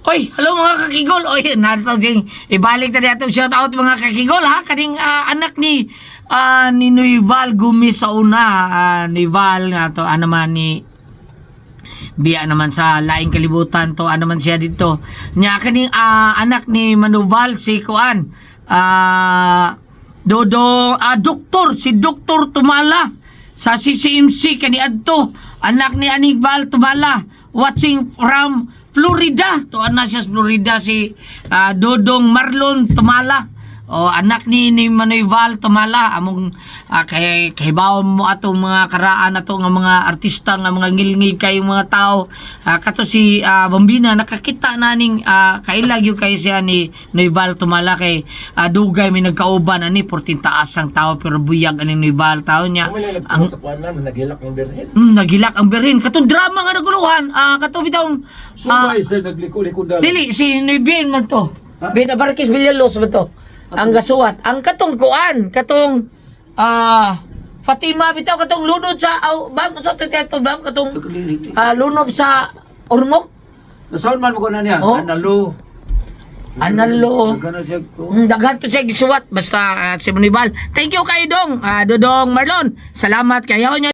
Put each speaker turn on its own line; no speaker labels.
Oy, hello mga kakigol. Oy, narito ding ibalik na atong shout out, mga kakigol, ha. Kaning anak ni ni Nuival Gumis sa una, Nuival nga to ano man ni biya naman sa laing kalibutan to, ano man siya dito nya, kaning anak ni Manuval, si kuan, Dodo, doktor, si Doktor Tumala sa CCMC kani adto, anak ni Anibal Tumala, watching from Florida to, ana siya sa Florida, si Dodong Marlon Tumala o anak ni Manuel Tumala, among kay kahibaw mo atong mga karaan ato nga mga artista nga mga ngilngig kay mga tao. Kato si Bambina nakakita na ning kailag yung kay siya ni Noybal Tumala kay dugay may nagkauban ani 14 taas ang tao, pero buyag aning Noybal tao niya.
Ang may
Ang
nagsuot sa kuwan na, naghilak ng birhen.
Nagilak ang birhen katong drama nga naguluhan, kato bitawng
Sumay sir, nagliko-liko dali.
Dili, si Bien man to. Ben Abarquez Villalobos man to. Ang gasuwat. Ang katong kuan, katong Fatima bitaw, katong lunod sa aw bam sa teto bam, katong lunod sa Ormoc.
Nasaon man mo ko na niya?
Oh.
Analo.
Analo.
Nagana siya ko.
Daghan to siya gisuwat basta si Munibal. Thank you kayo dong. Dodong Marlon. Salamat kayo.